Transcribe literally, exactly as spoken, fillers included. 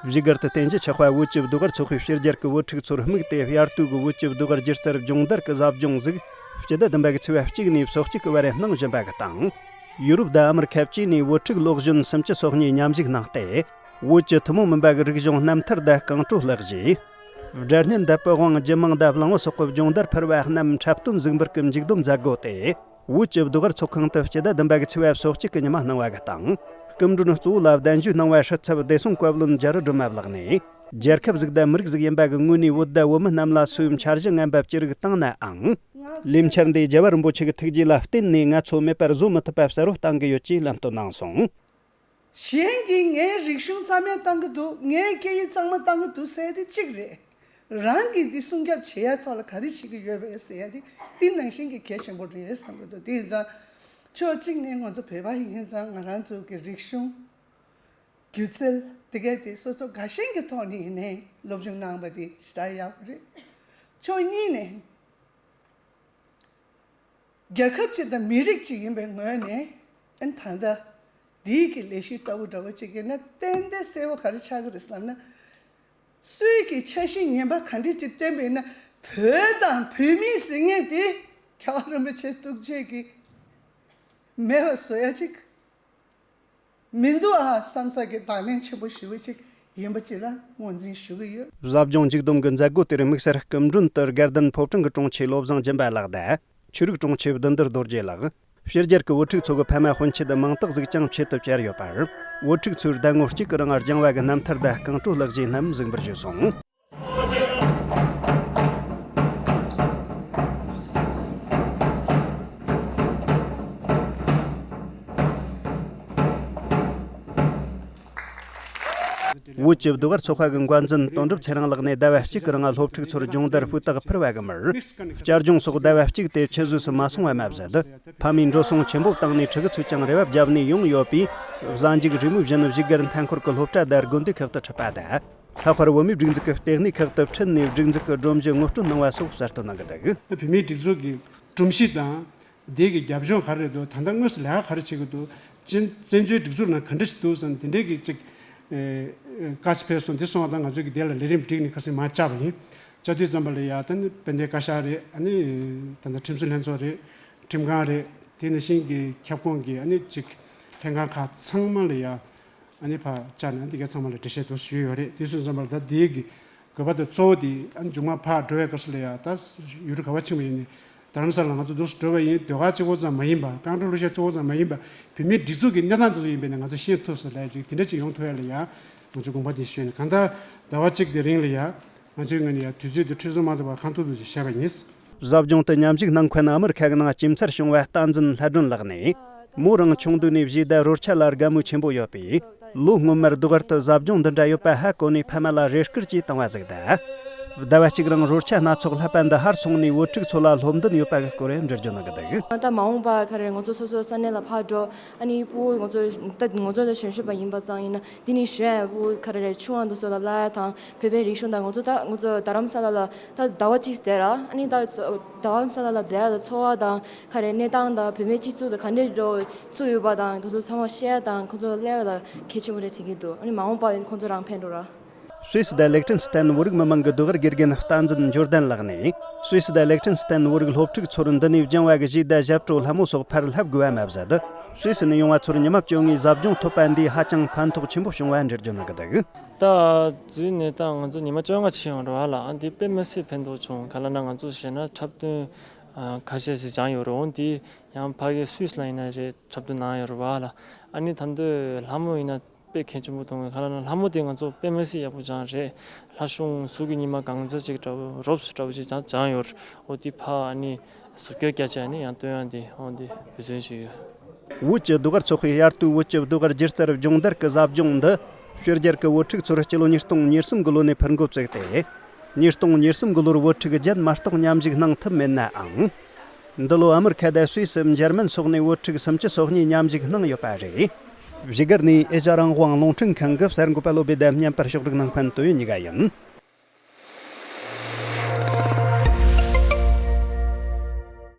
བཞུགས་སྒར་དུ་རྟེན་གཞི་ཆགས་པ་བོད་ཀྱི་ཟློས་གར་ཚོགས་པའི་ཕྱི་རྒྱལ་གྱི་བོད་ཕྲུག་ཚོར་དམིགས་ཏེ། དབྱར་དུས་ཀྱི་བོད་ཀྱི་ཟློས་གར་སྒྱུ་རྩལ་སྦྱོང་བརྡར་གྱི་ཟབ་སྦྱོང་ཟིག་སྤྱི་ཟླ་བདུན་པ་གི་ཚེས་པ་གཅིག་ནས་ཚོ་གཅིག་གི་བར་གནང་བཞིན་པ་གི་སྟེང་། ཡུ་རོབ་དང་ཨ་མི་རི་ཁ་བཅས་ནས་བོད་ཕྲུག་སློབ་གཞོན་སུམ་ཅུ་སོ་གཉིས་མཉམ་ཞུགས་གནང་སྟེ། བོད་ཀྱི་ཐུན་མོང་མིན་པ་གི་རིག་གཞུང་རྣམ་ཐར་དང་རྐང་བྲོ་ལག་བཞེས། སྒྲ་སྙན་དང་པི་ཝང་། རྒྱུད་མང་དང་བླང་བུ་སོགས་ཀྱི་སྦྱོང་བརྡར་ཕུལ་བ་རྣམས་འཁྲབ་སྟོན་ཟིག་འབུལ་གྱི་མཇུག་བསྡོམས་མཛད་སྒོ་དེ། བོད་ཀྱི་ཟློས་གར་ཚོགས་ཁང་དུ་སྤྱི་ཟླ་བདུན་པ་གི་ཚེས་པ་སོ་གཅིག་གི་ཉི་མ་གནང་བ་གི་སྟེང་། སྐུ་མགྲོན་གཙོ་བོ་ལ་གདན་ཞུས་གནང་བ་སྲིད་ཚབ་བདེ་སྲུང་བཀའ་བློན་རྒྱ་རི་སྒྲོལ་མ་ལགས་ནས། རྒྱལ་ཁབ་ཟིག་དང་མི་རིགས་ཟིག་ཡིན་པ་གི་ངོས་ནས། བོད་དང་བོད་མི་རྣམས་ལ་སོའི་འཆར་གཞི་ངན་པ་ཅི་རིགས་བཏང་ནའང་། ལས་འཆར་འདིས་རྒྱལ་བ་རིན་པོ་ཆེ་གི་ཐུགས་རྗེ་ལ་བརྟེན་ནས། ང་ཚོ་མེད་པར་བཟོ་མི་ཐུབ་པ་གསལ་བོ་བཏང་གི་ཡོད་ཅེས་ལམ་སྟོན་གནང་སོང་། གཞན་གྱིས་ངའི་རིག་གཞུང་རྩ་མེད་བཏང་གི་འདུག་ངའི་སྐད་ཡིག་གཙང་མ་བཏང་གི་འདུག་ཟེར་དེ་གཅིག་རེད། རང་གིས་འདི་སྲུང་སྐྱོབ་བྱེད་ཡ་ཐོག་ལ་ག་རེ་བྱེད་ཀྱི་ཡོད་པས་ཟེར་ཡ་དེ་འདི་ནང་བཞིན་གྱི་གལ་ཆེན་པོ་རེད་བསམ་གྱི་འདུག་དེ་ཡིན་ཙང་། ཕྱོགས་གཅིག་ནས་ང་ཚོ་བོད་པ་ཡིན་ཙང་། ང་རང་ཚོ་གི་རིག་གཞུང་། སྒྱུ་རྩལ་དེ་གས་དེ་སོ་སོ་དགའ་ཞེན་གྱི་ཐོག་ནས་ནས་སློབ་སྦྱོང་གནང་བ་དེ་ཞེ་དྲག་ཡག་པོ་རེད། ཕྱོགས་གཉིས་ནས། རྒྱལ་ཁབ་ཅིག་དང་མི་རིགས་ཅིག་ཡིན་པའི་ངོས་ནས། ཨན་ད་ལྟ་འདིའི་གི་ལས་གཞི་ལྟ་བུ་འདྲ་བོ་ཅིག་ཡིན་ན་ཏན་ཏན་གསལ་བོ་ག་རེ་ཆགས་ཀྱི་རེད་བསམ་ན། སུས་ཀྱི་འཆར་གཞི་ངན་པ་ག་འདྲ་ཅིག་བཏོན་པ་ཡིན་ན། བོད་དང་བོད་མི་ཟེར་མཁན་དེ་རྒྱལ་བ་རིན་པོ་ཆེ་ཐུགས་རྗེ་གིས་མེད་པ་བཟོ་ཡ་ཅིག་མི་འདུག་ཨ་བསམ་ས་གི་དང་ལེན་ཆེན་པོ་ཞེ་པོ་ཅིག་ཡིན་པ་ཅིག་ལ་ངོས་འཛིན་ཞུ་གི་ཡོད། ཟབ་སྦྱོང་མཇུག་བསྡོམས་ཀྱི་མཛད་སྒོ་དེར་དམིགས་བསལ་སྐུ་མགྲོན་དུ་དགའ་ལྡན་ཕོ་བྲང་གི་དྲུང་ཆེ་བློ་བཟང་སྦྱིན་པ་ལགས་དང་། ཆོས་རིག་དྲུང་ཆེ་བདུད་འདུལ་རྡོ་རྗེ་ལགས། ཕྱི་རྒྱལ་གྱི་བོད་ཕྲུག་ཚོ་གི་ཕ་མ་སྤུན་མཆེད་མང་དག་ཟིག་ཀྱང་ཆེད་དུ་བཅར་ཡོད་པར། བོད་ཕྲུག་ཚོས་ཟླ་ངོ་གཅིག་གི་རིང་སྦྱང་བ་གི་རྣམ་ཐར་དང་རྐང་བྲོ་ལག་བཞེས་རྣམས་གཟིགས་འབུལ་ཞུས་སོང་། བོད་ཀྱི་ཟློས་གར་ཚོགས་པ་གི་འགོ་འཛིན་དོན་གྲུབ་ཚེ་རིང་ལགས་ནས་ཟླ་བ་གཅིག་གི་རིང་སློབ་ཕྲུག་ཚོར་སྦྱོང་བརྡར་སྤུས་དག་ཕུལ་བ་གི་མུར། བསྐྱར་སྦྱོང་སོགས་ཟླ་བ་གཅིག་དེ་ཕྱི་ཟོས་སུ་མ་སོང་བ་མ་ཟད། ཕ་མས་འགྲོ་སོང་ཆེན་པོ་བཏང་ནས་ཕྲུ་གུ་ཚོས་ཀྱང་རེ་བ་བརྒྱབ་ནས་ཡོང་ཡོད་པས། གཟའ་མཇུག་རེས་མོས་བཞིན་བཞུགས་སྒར་མཐའ་འཁོར་གྱི་སློབ་གྲྭ་དང་དགོན་སྡེ་ཁག་ཏུ་ཁྲིད་པ་དང་། ལྷག་པར་བོད་མིའི་སྒྲིག་འཛུགས་ཀྱི་ལྟེ་གནས་ཁག་ཏུ་ཁྲིད་ནས་སྒྲིག་འཛུགས་ཀྱི་སྒྲོམ་གཞི་ངོ་སྤྲོད་གནང་བ་སོགས་གསལ་སྟོན་གནང་གི་འདུག་བོད་མིའི་སྒྲིག་འཛུགས་ཀྱི་སྒྲོམ་གཞི་དང་། དེ་གི་རྒྱབ་ལྗོངས་ག་རེ་རེད་འདུག་ད་ལྟ་དངོས་སུ་ལས་ཀ་ག་རེ་བྱེད་ཀྱི་འདུག་བཙན་བཙན་བྱོལ་སྒྲིག་འཛུགས་ནང་ག་འདྲ་ཞིག་འདུག་བསམ། དེ་འདྲའི་གི་ཅིག་ཨེ། བཀའ་ཅིག་ཕེབས་སོང་། དེ་སོང་བ་དང་ང་ཚོས་ཀྱི་དེ་ལ་ལས་རིམ་བསྒྲིགས་ནས་ཁ་སང་མར་བཅར་བ་ཡིན། བཅར་དུས་ཙམ་པ་ལ་ཡ། ད་ནི་དཔལ་ལྡན་བཀའ་ཤག་རེད། ཨ་ནི་ད་ལྟ་ཁྲིམས་སྲུང་ལྷན་ཚོགས་རེད། ཁྲིམས་ཁང་རེད། དེ་ནང་བཞིན་གྱི་ཁྱབ་ཁོངས་ཀྱི་ཨ་ནི་ཅིག་ལྷན་ཁང་ཁག་ཚང་མ་ལ་ཡ། ཨ་ནི་ཕར་བཅར་ནས་འདི་ག་ཚང་མ་ལ་འགྲེལ་བཤད་དུ་ཞུས་ཡོད་རེད། དེ་སོང་ཙམ་པ་ལ་ད་དེའི་གི་དགོས་པ་དང་གཙོ་བོ་དེ། ཨ་ནི་མཇུག་མ་ཕར་འགྲོ་བའི་སྐབས་སུ་ལ་ཡ། ད་ཡུལ་གྲུ་ག་པར་ཕྱིན་པ་ཡིན་ནའི། རྡ་རམ་ས་ལ་ང་ཚོ་འདུག་སེ་འགྲོ་བ་ཡིན། ཟློས་གར་གཅིག་པོ་ཙམ་མ་ཡིན་པ། རྐང་བྲོ་གླུ་གཞས་གཅིག་པོ་ཙམ་མ་ཡིན་པ། བོད་མིའི་སྒྲིག་འཛུགས་ཀྱི་གནས་སྟངས་དེ་ཚོ་ཡིན་པས་ན། ང་ཚོ་ཤེས་ཐུབ་ས་ལ་ཅིག་དེ་འདྲ་ཅིག་ཡོང་ཐུབ་ཡ་ལ་ཡ། ང་ཚོ་དགོངས་པ་དེ་ཞུས་ནས། གང་ལྟར་ཟླ་བ་གཅིག་དེ་རིང་ལ་ཡ། ང་ཚོའི་ངོས་ནས་ཡ་དུས་ཚོད་དེ་འཕྲོད་བཟོ་མ་ཐུབ་པ་གང་ཐུབ་ཐུབ་ཅིག་བྱས་པ་ཡིན། ཟབ་སྦྱོང་དུ་མཉམ་ཞུགས་གནང་མཁན་ཨ་མི་རི་ཁ་གི་ནང་སྐྱེས་འཚར་བྱུང་བ་བསྟན་འཛིན་ལྷ་སྒྲོན་ལགས་ནས། མོ་རང་ཆུང་དུས་ནས་གཞས་དང་རོལ་ཆ་ལ་དགའ་མོས་ཆེན་པོ་ཡོད་པས། ལོ་སྔོན་མར་ཟློས་གར་དུ་ཟབ་སྦྱོང་འདི་འདྲ་ཡོད་པ་ཧ་གོ་ནས་ཕ་མ་ལ་རེ་སྐུལ་གྱིས་བཏང་བ་ཟིག་དང་། ཟླ་བ་གཅིག་རིང་རོལ་ཆ་སྣ་ཚོགས་ལྷབ་པ་འདི་ཧར་སོང་ནས་བོད་ཕྲུག་ཚོ་ལ་སློབ་འདུན་ཡོད་པ་གི་སྐོར་འགྲེལ་བརྗོད་གནང་གི་འདུག་ད་མ་འོངས་པ་ག་རེ་ང་ཚོ་སོ་སོ་ས་གནས་ལ་ཕར་འགྲོ། ཨ་ནི་ཕྲུ་གུ་ང་ཚོ་ད་ང་ཚོ་ད་གཞོན་གཞོན་པ་ཡིན་པ་ཙང་ཡིན་ན། འདི་ནས་གཞོན་ཡ་ཕྲུ་གུ་ག་རེ་རེད། ཆུང་བ་འདི་ཚོ་ལ་བསླབ་ཡ་དང་། བོད་པའི་རིག་གཞུང་དང་། ང་ཚོ་ད་ང་ཚོ་རྡ་རམ་ས་ལ་ལ་ད་ཟླ་བ་གཅིག་བསྡད་ར། ཨ་ནི་ད་རྡ་རམ་ས་ལ་ལ་བསྡད་ཡ་ལ་འཚོ་བ་དང་ག་རེ་གནས་སྟངས་དང་། བོད་མིའི་སྤྱི་ཚོགས་དང་ག་འདྲ་འགྲོ་ཚུགས་ཡོད་པ་དང་། དེ་ཚོ་ཚང་མ་ཤེས་ཡ་དང་། ཁོང་ཚོ་སླེབས་པ་ལ་གལ་ཆེན་པོ་རེད་དྲན་གྱི་འདུག་ཨ་ནི་མ་འོངས་པ་ཁོང་ཚོ་རང་ཕན་འགྲོ་ར། སུད་སི་དང་ལིག་ཏེན་སི་ཏན་བོད་རིགས་མི་མང་གི་ཟློས་གར་དགེ་རྒན་བསྟན་འཛིན་འབྱོར་ལྡན་ལགས་ནས། སུད་སི་དང་ལིག་ཏེན་སི་ཏན་བོད་རིགས་སློབ་ཕྲུག་ཚོར་འདི་ནས་སྦྱང་བ་གི་གཞས་དང་ཞབས་བྲོ་ལྷ་མོ་སོགས་ཕར་ལྷབ་དགོས་པ་མ་ཟད། སུད་སི་ནས་ཡོང་བ་ཚོར་ཉི་མ་བཅོ་ལྔའི་ཟབ་སྦྱོང་ཐོབ་པ་འདིས་ཧ་ཅང་ཕན་ཐོགས་ཆེན་པོ་བྱུང་བ་འགྲེལ་བརྗོད་གནང་གི་འདུག་ད་འཛུལ་ནས་ད་ང་ཚོ་ཉི་མ་བཅོ་ལྔ་ཕྱིན་ཡོང་རེད་བ་ལ། ཨ་འདི་དཔེ་མི་སྲིད་ཕན་ཐོགས་བྱུང་། ག་ལབ་ན་ང་ཚོ་བྱས་ན་འཁྲབ་སྟོན་ཨ་ཁ་ཤས་ཤིག་སྦྱངས་ཡོད་རེད། འོ་འདི་ཡང་ཕ་གི་སུད་སི་ལ་ཡིན་ན་རེད། འཁྲབ་སྟོན་གནང་ཡོད་རེད་བ་ལ། ཨ་ནི་ད་འདོད་ལྷ་མོ་ཡིན་ན་དཔེ་གལ་ཆེན་པོ་མཐོང་གི། ག་ལབ་ན་ལྷ་མོ་དེ་ང་ཚོ་དཔེ་མི་སྲིད་ཡག་པོ་སྦྱངས་རེད། ལྷ་གཞུང་གཟུགས་ཀྱི་ཉི་མ་གང་ཚ་ཅིག་འདྲ་བོ་རོབ་ཙམ་འདྲ་བོ་ཅིག་སྦྱངས་སྦྱངས་ཡོད་རེད། འོ་དེ་ཕར་ཨ་ནི་ཟུར་བསྐྱོད་རྒྱག་བྱས་ནས་ཡང་སྟོན་ཡ་འདི་འོ་འདི་འབད་བརྩོན་བྱས་ཡོད། བོད་ཀྱི་ཟློས་གར་ཚོགས་པའི་དབྱར་དུས་བོད་ཀྱི་ཟློས་གར་སྒྱུ་རྩལ་སྦྱོང་བརྡར་གྱི་ཟབ་སྦྱོང་འདི། ཕྱི་རྒྱལ་གྱི་བོད་ཕྲུག་ཚོར་སྤྱི་ལོ་ཉིས་སྟོང་ཉེར་གསུམ་གྱི་ལོ་ནས་ཕུལ་འགོ་བཙུགས་ཏེ། ཉིས་སྟོང་ཉེར་གསུམ་གྱི་ལོར་བོད་ཕྲུག་བརྒྱད་མ་གཏོགས་མཉམ་ཞུགས་གནང་ཐུབ་མེད་ནའང་། འདི་ལོ་ཨ་མི་རི་ཁ་དང་སུད་སི། འཇར་མན་སོགས་ནས་བོད་ཕྲུག་སུམ་ཅུ་སོ་གཉིས་མཉམ་ཞུགས་གནང་ཡོད་པ་རེད། བཞུགས་སྒར་ནས་ཨེ་ཤ་རང་དབང་རླུང་འཕྲིན་ཁང་གི་གསར་འགོད་པ་བློ་བྷེ་དང་མཉམ་པར་ཕྱོགས་སྒྲིག་གནང་མཁན་དོན་ཡོད་གཉིས་ཀ་ཡིན།